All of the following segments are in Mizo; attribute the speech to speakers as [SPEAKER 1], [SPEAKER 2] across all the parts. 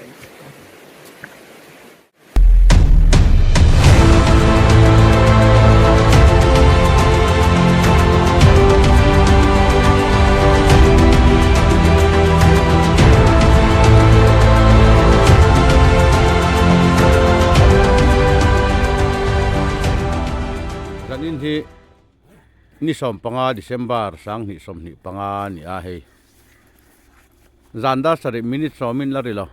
[SPEAKER 1] Zanin hi ni 15 December 2025 ni a hei. Zan dar sarih minute sawmin la ri lo.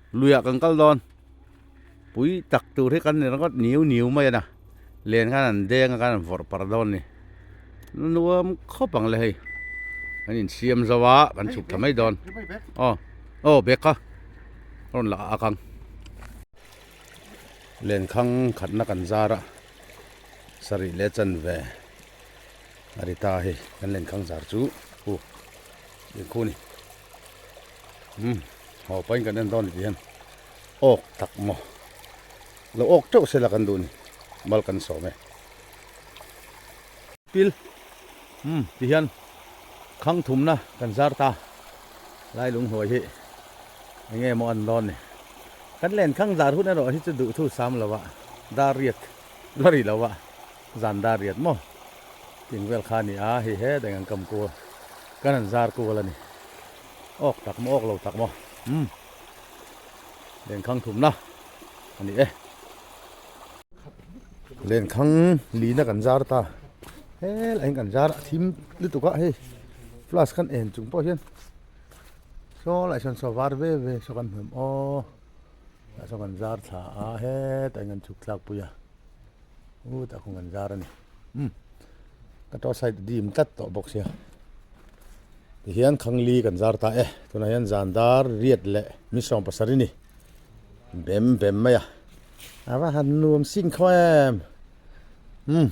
[SPEAKER 1] Luiah kan kal dawn. Pui tak tur hi kan ni ringawt niu niu mai a na. Len khan an deng a khan an vawrh parh dawn a ni. Nuam khawp ang le hei. Kan insiam zo a kan chhuk thla mai dawn. Aw aw bag kha rawn la ak ang. Lenkhang khatna kan zar a sarih leh chanve. A ri ta hei kan lenkhang zar chu hu lengkhu ni umm haw pahin kan en dawn ni tih hian awk tak maw lo awk teuh sela kan duh ni mal kan sawm e pil umm ti hian khang thumna kan zar ta lai lung hnuai hi eng nge maw an dawn ni kan lenkhang zar hun erawh hi chu duh thu sam lo a dar riat la ri lo a. Zan dar riat maw ting vel kha a ni a, hei het eng an kam kual kan han zar kual a ni. Awk tak maw awk lo tak maw umm lenkhang thumna a ni e. Lenkhang lina kan zar ta hel eng kan zar a thim lutuk a hei flash kan en chung pawh hian saw lai sawn saw var ve ve saw kan hmu aw tah sawn kan zar thla a hetah hian kan chhuk thlak pui a. U tah kawng an zar a ni umm ka to side dim tlat tawh bawk sia tihian khangli kan zar ta e tunah hian zan dar riat leh mi sawm pasarih a ni bem bem mai a a va han nuam sing khaw em umm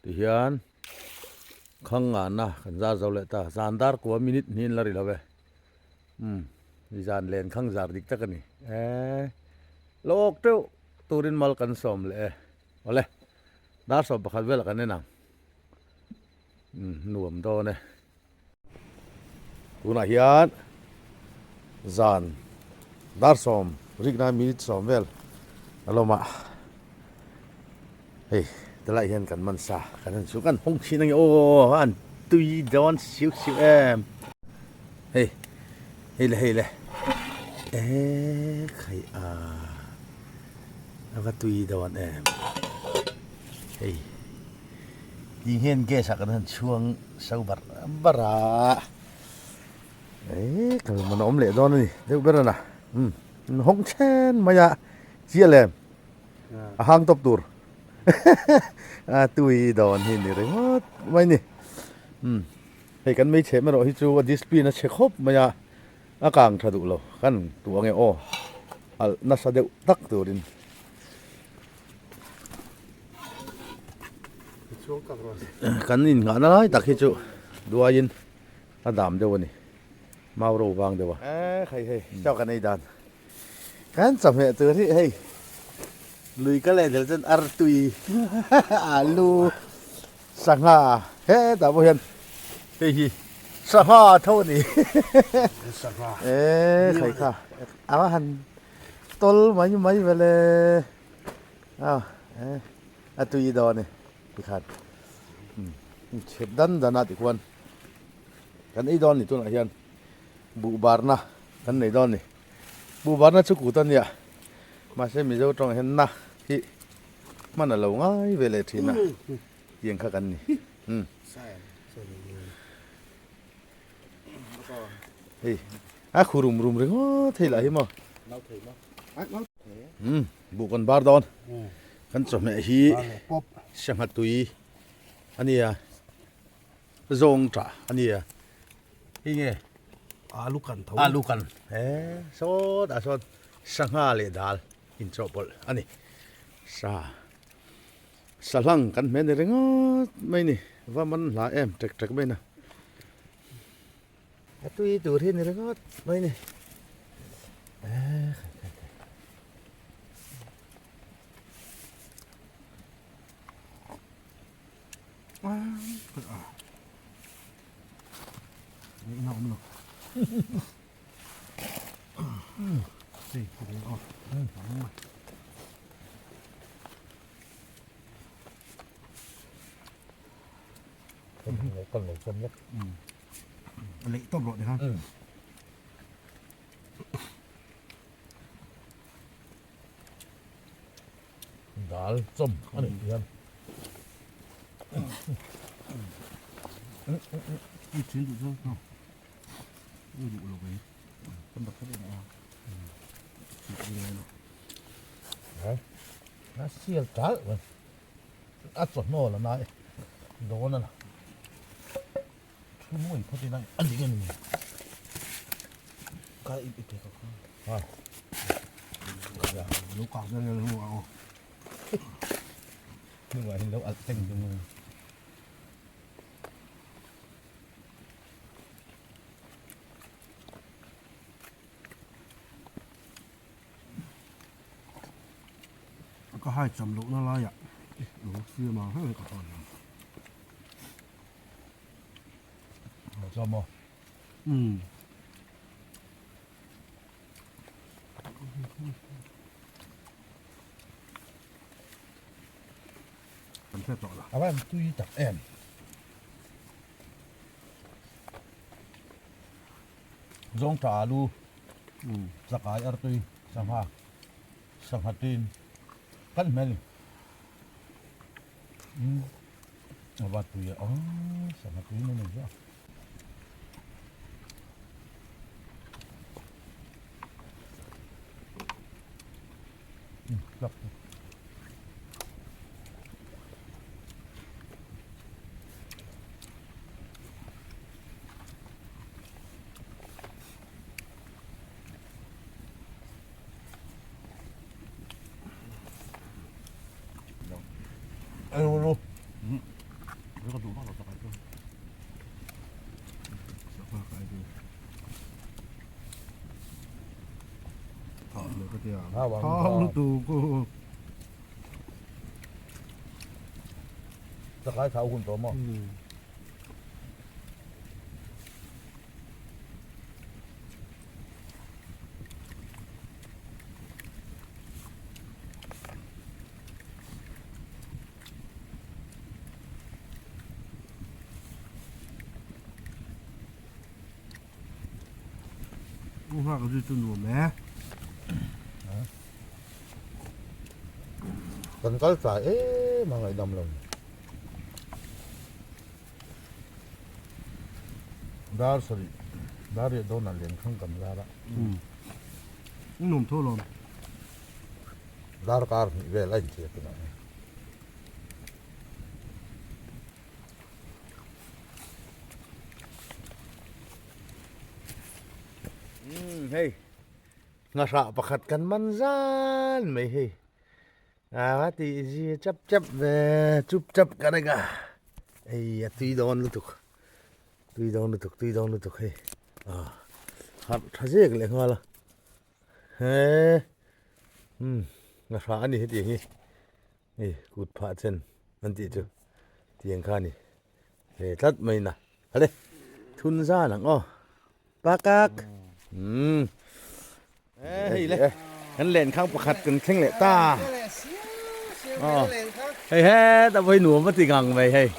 [SPEAKER 1] tihian khang ngahna kan zar zo leh ta zan dar kua minute hnih an la ri lo ve. Umm ni zan len khang zar dik tak a ni e lo awk teuh turin mal kan sawm leh e awle dar sawm pakhat velah kan en ang umm nuam dawn e tunah hian zan dar sawm rikna minute sawm vel a lawm a hei tilai hian kan man sa kan han chu kan hawng thin ange aw an tui dawn siu siu em hei hei le hei le e khai a ava tui dawn em hei ti hian gas ah kan han chhuang so bar bar a e kal man a awm leh dawn a ni deuh ber a na um hawng then mai a chiah lem. A hang tawp tur a tui dawn hi ni ringawt mai ni umm hei kan mei chhem erawh hi chu a discipline a chhe khawp mai a a kang tha duh lo kan tu ange aw alh nasa deuh tak turin kan innghahna lai tak hi chu duaiin a dam deuh a ni mau ro vang deuh a e hei hei chaw kan ei dan. Kan chawhmeh tur hi hei lui ka leh del chuan artui alu sangha hetah pawh hian hei hi sangha tho a ni e khai kha a va han tawl mai mai vele a e a tui dawn e tikhan chhep dan dan a tikhuan kan ei dawn a ni tunah hian buhbarna kan nei dawn a ni. Buhbarna chu kut a nia mahse Mizo tawngah hian na hi hman a lo ngai ve leh thin a tiang kha kan ni umm hei a khu rum rum ringawt hei lah hi maw umm buh kan bar dawn kan chawhmeh hi sangha tui a nia. Zawng tah a nia hei nge
[SPEAKER 2] alu kan tho
[SPEAKER 1] alu kan he sawtah sawn sangha leh dal inchawhpawlh a ni sa sahlang kan hmel ni ringawt mai ni va man hla em tek tek mai na a tui tur hi ni ringawt mai ni eh.
[SPEAKER 2] Hei kawng a tam mai.
[SPEAKER 1] Kan lo chawm lawk.
[SPEAKER 2] Leih tawp rawh tikhan.
[SPEAKER 1] Dal chawm a ni hian.
[SPEAKER 2] I thin duh chuan hau. I duh lo mai. Kan dak khat a.
[SPEAKER 1] A sial tal mai. A chawhnaw la nai dawn a la. Thu mawi phawt ila a dik a ni.
[SPEAKER 2] Ka ip ip ka kha. Ha. Lo kak zel zel hu ang.
[SPEAKER 1] Ni wa hin lo al teng dung.
[SPEAKER 2] Ka hai cham lohna laiah lo siam ang heng ka hawn ang.
[SPEAKER 1] Lo cham maw?
[SPEAKER 2] Umm. Kan hre tawh la.
[SPEAKER 1] A van tui tak em. Zawng tha alu, chakai artui, sangha, sangha tin kan hmel ni. A va tui a, sangha tui mai ni. Chakai thau hun tawh maw?
[SPEAKER 2] U nghak zui chu nuam e.
[SPEAKER 1] Kan kal tlai em a ngaihdam lo. Dar sarih dar riah dawnah lenkhang kan zar a.
[SPEAKER 2] Nuam tho lawm.
[SPEAKER 1] Dar kar hnih vel a inchhiat tunah hian. Umm hei nghahrah pakhat kan man zan mai hei a ti zi chap chap ve chup chap ka reng a hei a tui dawn lutuk tui dawn lutuk tui dawn lutuk hei a harh tha zek leh nghal a he umm nghahrah a ni hetiang hi. Hei kut phah chen an tih chu tiang kha a ni ve tlat mai na hale thun zan ang aw pakak umm hei le kan len khang pakhat kan thleng leh ta aw hei heta pawh hi nuam a ti ngang mai hei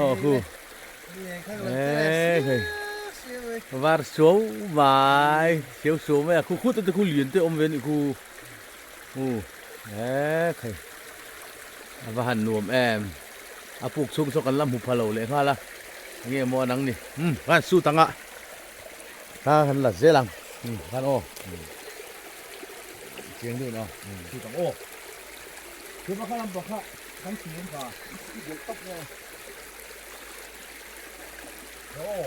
[SPEAKER 1] aw khu hei var suau mai siau suau mai a khu khut te khu lian te awm ve a nih khu. U e khai a va han nuam em a puk chhung saw kan la hmu pha lo leh nghal a enge maw a nang ni umm khan suit anga kha han la zel ang umm khan aw chiang deuh in aw suit ang aw chu pakhat lam pawh kha kan chhung ka belh tawp nge aw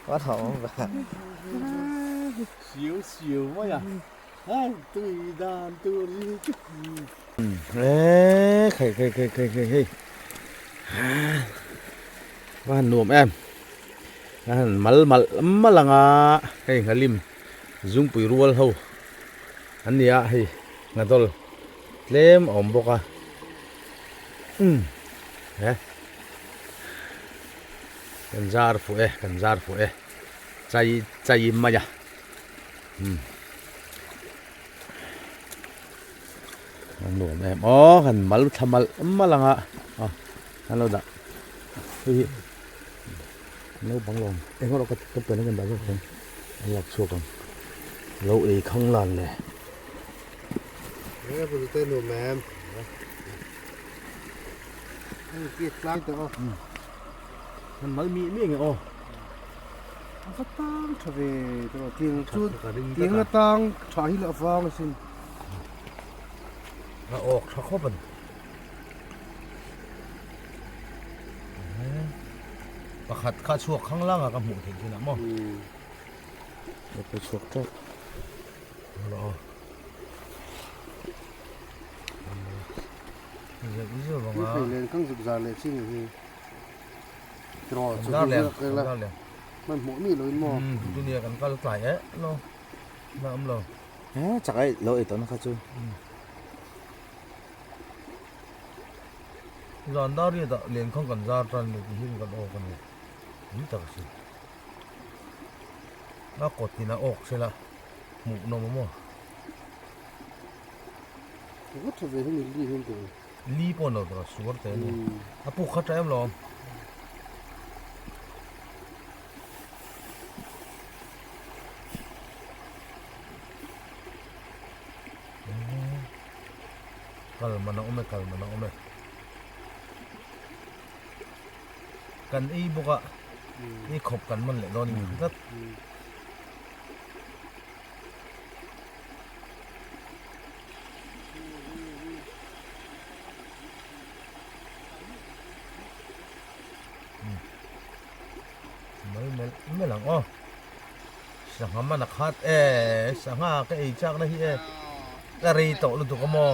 [SPEAKER 2] Quá thọ và
[SPEAKER 1] Xíu xíu mai à. Ai tui dan tu ri chu. Ê, khei khei khei khei khei hei. Va nuam em. An mal mal mal anga hei nghalim zungpui rual ho an ni a hei nghadol tlem a awm bawk a umm he kan zar fuh e kan zar fuh e chai chai mai a umm a nuam em aw kan mal thla malh malh anga aw an lo dah hei hi. Naupang lawm eng erawh ka ka pen a kan dah zawk thei an lak chhuak ang lo ei khang lan le.
[SPEAKER 2] He bul te nuam em. Hei ki tlang te aw.
[SPEAKER 1] Kan mal mi mi nge aw.
[SPEAKER 2] A va tang tha ve te aw tiang chu tiang a tang tha hi la vang asin.
[SPEAKER 1] A awk tha khawp ani. Pakhat kha chhuak khang lang a ka hmuh theih chin ah maw. Ka pe chhuak teuh. Rawh. Zeuh zeuh ang a.
[SPEAKER 2] Hei len kang zuk zar leh chi ni hi. Draw chu
[SPEAKER 1] zar leh zar leh.
[SPEAKER 2] Man hmuh mi lo in maw.
[SPEAKER 1] Dunia kan kal tlai eh lo. Na awm lo.
[SPEAKER 2] Eh chakai lo ei tawh na kha chu.
[SPEAKER 1] Zan dar riat ah lenkhang kan zar tan leh ti hian kan awk a ni ni tak a si. A kawt in a awk sela hmuh nawm a maw.
[SPEAKER 2] Ka tha ve hi ni li hian tur.
[SPEAKER 1] Li pawh lo tur a suar te a ni. A puk kha tha em lo. Kal man a awm e kal man a awm e kan ei bawk a ei khawp kan man leh dawn in tlat mai melh melh ang aw. Sangha man a khat e, sangha ka ei chak na hi e, ka rei tawh lutuk a maw.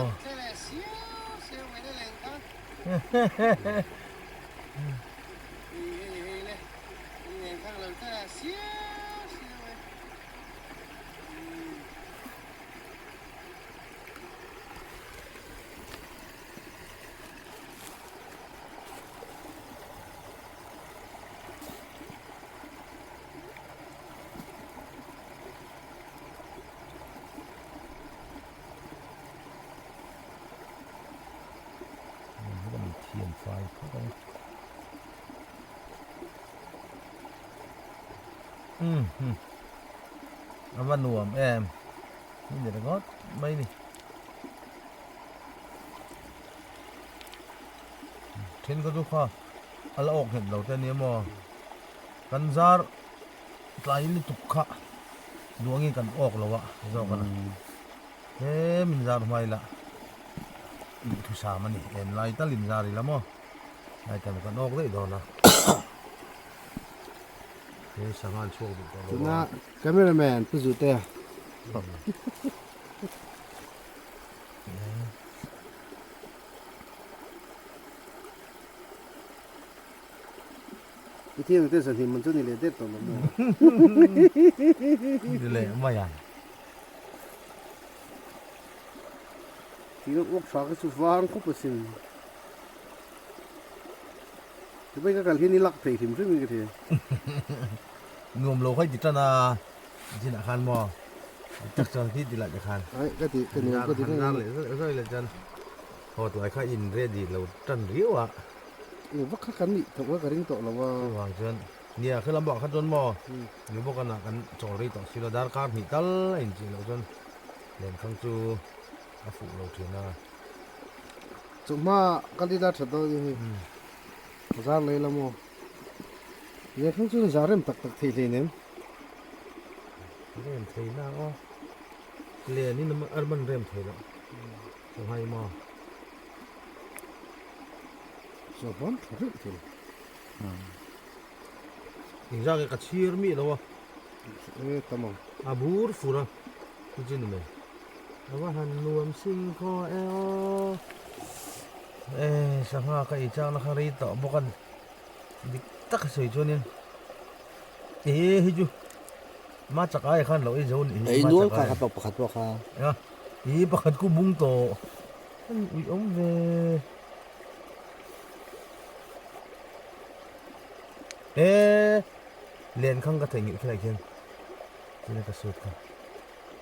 [SPEAKER 1] Thiam fai khawp a ni. Umm hmm a va nuam em ni ni ringawt mai ni. Then ka chu kha a la awk nghet lo te ania maw. Kan zar tlai lutuk kha duangin kan awk lo a zawk a he min zar hmai la duhthusam a ni en lai tal in zar ila maw lai tal kan awk daih dawn a he sangha an chhuak duh tawh lo a.
[SPEAKER 2] Tuna cameraman Pu Zutea. I thiang te zahnim man chu ni leh der tawh lo maw?
[SPEAKER 1] Ni leh mai ang.
[SPEAKER 2] Tih rawk tha kha chu vang khawp asin. Dubai ka kal hian i lak thei hrim hrim in ka thei.
[SPEAKER 1] Nuam lo kha i ti tan a, zinah khan maw? Tak chuan khi ti lah te khan.
[SPEAKER 2] Ai ka ti ka nuam ka ti
[SPEAKER 1] reng. Zar leh zar leh chuan haw tlai kha in ready lo tan riau a.
[SPEAKER 2] Eng vak kha kan nih tawh kha ka ring tawh lo a.
[SPEAKER 1] Chuvang chuan nia khi lam bawk kha chuan maw ni bawk a kan chawl rei tawh si lo darkar hnih tal a inchih loh chuan lenkhang chu a fuh lo thin a.
[SPEAKER 2] Chawhma kal ila tha dawn a ni hei. Bazar lei la maw? Lehkha chu zah rem tak tak thei hleinem.
[SPEAKER 3] Rem thei na aw. Len in a man rem thei lo. Sanghai maw?
[SPEAKER 2] Zawhman tha reuh thei.
[SPEAKER 3] Engzah nge ka chhir mi lo a.
[SPEAKER 2] E tam ang.
[SPEAKER 3] A bur fur a. Chu chu ni mai. A va han nuam sing khaw e aw. E sangha ka ei chang na kha rei tawh bawk a ni. Dik tak a sawi chuanin e hei chu ma chak ai khan lo ei zo nih hi
[SPEAKER 1] Ei nual kha kha pakhat pawh kha.
[SPEAKER 3] A i pakhat ku bung tawh an ui awm ve. E len khang ka theihnghilh khilai khian china ka sut kha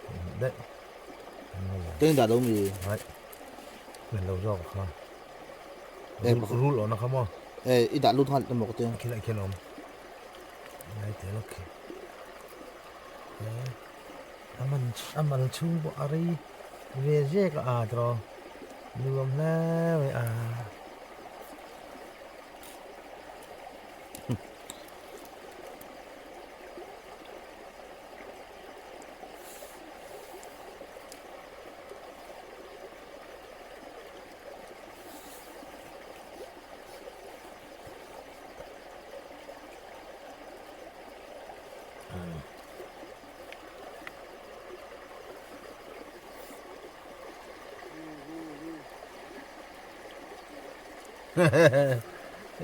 [SPEAKER 3] theihnghilh daih.
[SPEAKER 1] Teng dah lo mi.
[SPEAKER 3] Hai. Lo zawk kha. Rul awh na kha maw?
[SPEAKER 1] E, i dah lut nghal emaw ka ti.
[SPEAKER 3] Khilai khian awm. Ngai tel ok. E, a man a mal chhung pawh a rei ve zek a a tawh. Nuam hle mai a.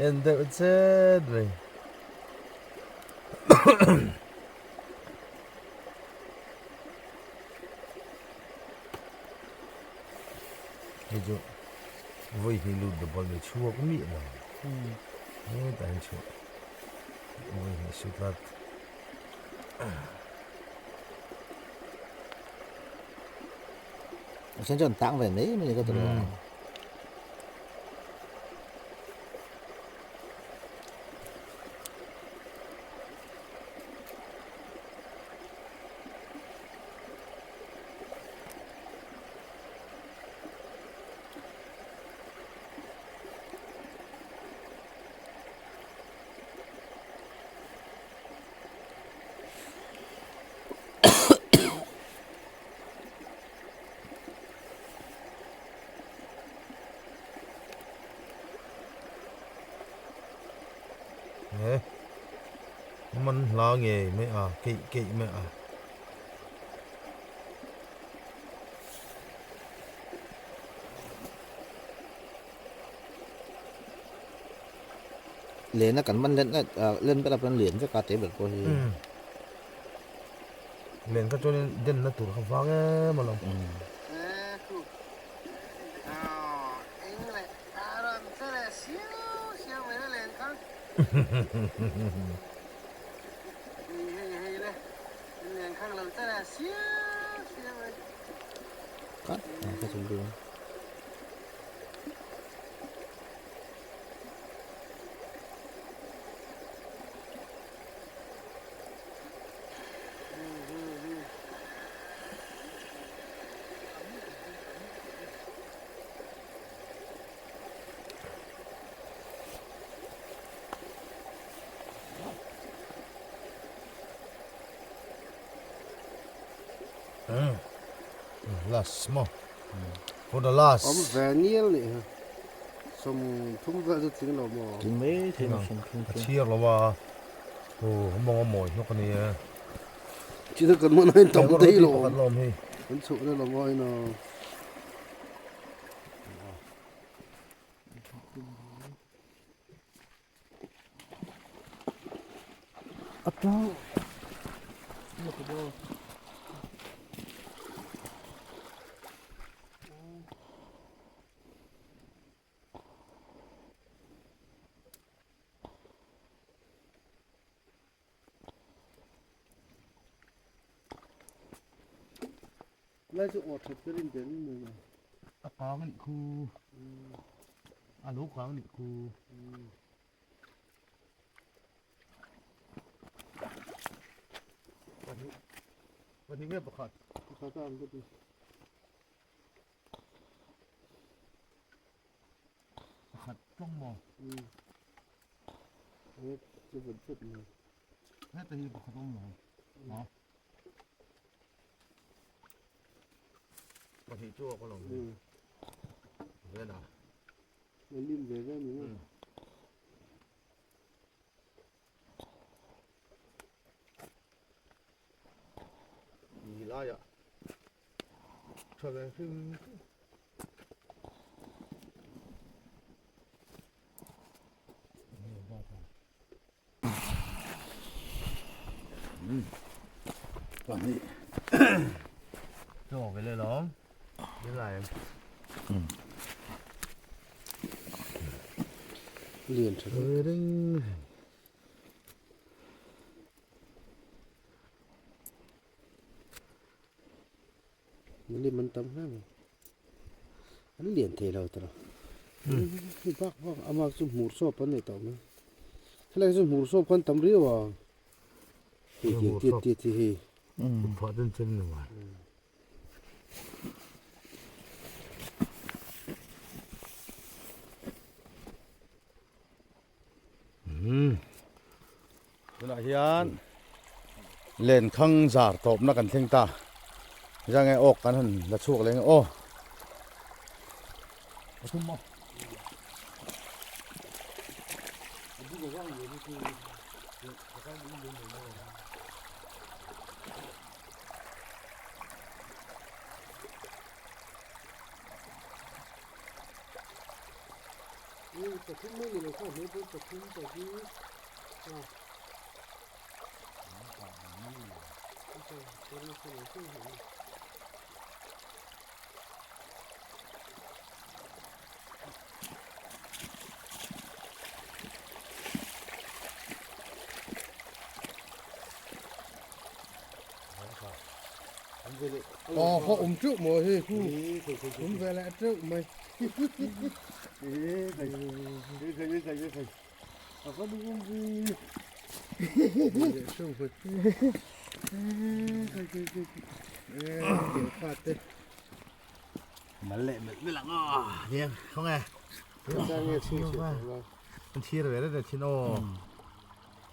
[SPEAKER 3] En deuh chet mai. Hei chu vawi hnih lut double ni chhuak miah lo hetah hian chhuah vawi hnih su tlat.
[SPEAKER 1] A then chuan tang ve mai mai ka ti lo.
[SPEAKER 3] He man hla ngei mai a keih keih mai a.
[SPEAKER 1] Lena kan man len len ber a pawn lian vek a te ber pawh hi.
[SPEAKER 3] Len kha chuanin denna tur kha vang em alawm.
[SPEAKER 1] Kat ka chu lu.
[SPEAKER 3] Last maw for the last.
[SPEAKER 2] Awm ve nial nih hi sawm thum vel chu tling lo maw.
[SPEAKER 1] Tling mai thei maw sawm thum
[SPEAKER 3] chu. A chhiar lo a aw a mawng a mawi hnawk a ni e.
[SPEAKER 2] China kan hman a in tam daih lo
[SPEAKER 3] pakhat lawm hei.
[SPEAKER 2] Kan chhuh na lo maw ina. A tang. Lai chu aw that ka rin ber mai mai.
[SPEAKER 3] A kang anih khu. A lo kang anih khu. Pahnih. Pahnih nge pakhat?
[SPEAKER 2] Pakhat a ang ka ti.
[SPEAKER 1] tlawng maw?
[SPEAKER 2] Che vat vat mai.
[SPEAKER 1] Heta hi pakhat awm lo. Ha? Pahnih chu a ka lo. Vena.
[SPEAKER 2] Lim ve ve ni maw?
[SPEAKER 1] Ni laiah tha ve hrim hrim. Pahnih.
[SPEAKER 3] Chaw ve le lawm. Ni lai em.
[SPEAKER 2] Lian tha
[SPEAKER 3] ve reng.
[SPEAKER 2] Lim an tam hle mai. An lian thei lo tawh. Hei bak bak ama chu hmur sawp an nei tawh mai. Helai chu hmur sawp khan tam riau a. Hei tiang tiat tiat hi hei.
[SPEAKER 3] Phah den chen ni mai.
[SPEAKER 1] Tunah hian lenkhang zar tawpna kan thleng ta zange awk kan han la chhuak leh nge aw pathum aw
[SPEAKER 2] Pathum mai ni lo kha hmel pawh pathum pali Aw khaw awm teuh maw hei khu awm ve leh teuh mai.
[SPEAKER 3] Mal leh melh melh ang aw hniang khaw nge an chhir ve reng thin aw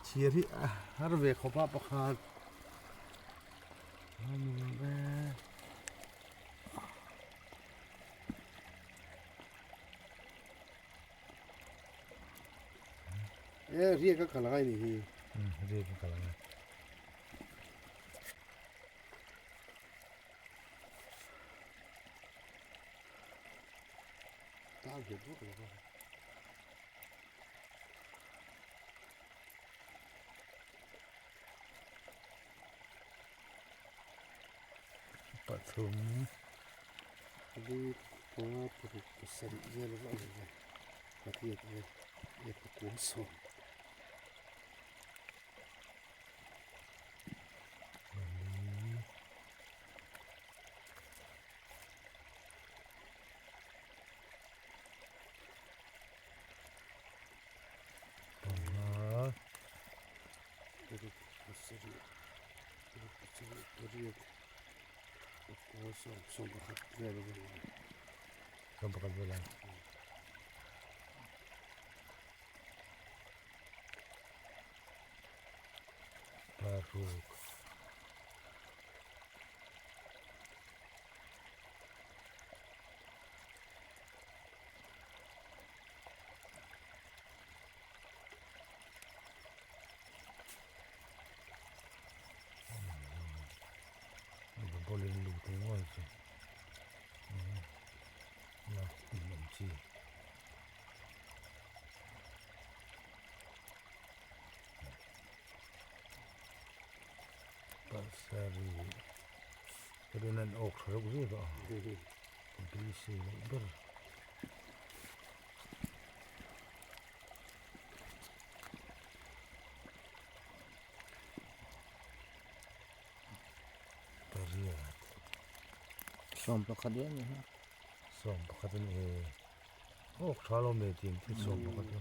[SPEAKER 3] chhir hi a har ve khawp a pakhat
[SPEAKER 2] E riak a kal angai ni hi.
[SPEAKER 3] Riak a kal angai.
[SPEAKER 2] Tang hian vak lo va.
[SPEAKER 3] Pathum.
[SPEAKER 2] Li panga paruk pasarih vel a va ang ve. Pariat vel e pakua sawm.
[SPEAKER 3] Panga.
[SPEAKER 2] Paruk pasarih paruk pasarih pariat pakua sawm sawm pakhat vel a va ang ve.
[SPEAKER 3] Sawm pakhat vel a. Paruk. Bolin lu te ngawih chu. Na in awm chi. Pasarih rin an awk tha reuh zui tawh a beisei loh ber. Pariat
[SPEAKER 4] sawm pakhat vel ni ha
[SPEAKER 3] sawm pakhat a ni e awk tha lo mai tih ang chu sawm pakhat chu.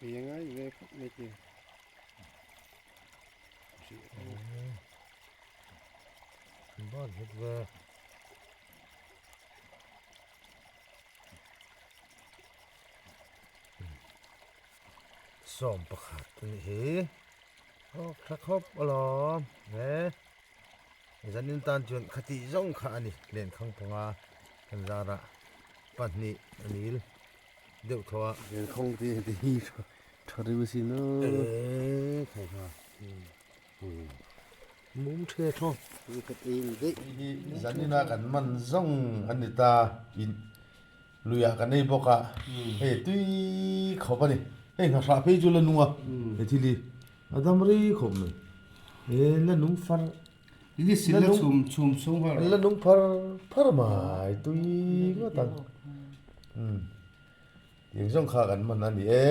[SPEAKER 2] Ei a ngai ve khawp mai ti.
[SPEAKER 3] Ban het ve. Sawm pakhat a nih hi. Aw tha khawp alawm he. Zanin tan chuan khati zawng kha a ni lenkhang panga kan zarah pahnih a nil deuh thaw a.
[SPEAKER 2] Lenkhawng te te hi tha reuh asin aw.
[SPEAKER 3] Eee khai kha. Mum the thaw.
[SPEAKER 2] Ni khat ei ni daih.
[SPEAKER 1] Hei hi zanina kan man zawng a ni ta in luiah kan ei bawk a hei tui khawp a ni. Hei nghahrah phei chu la nung a he thil hi. A dam rei khawp mai. E la nung far.
[SPEAKER 2] Ini sil la chhum chhum chhung har.
[SPEAKER 1] La nung phar phar mai tui ngawt ang. Umm. Tiang zawng kha kan man a ni e.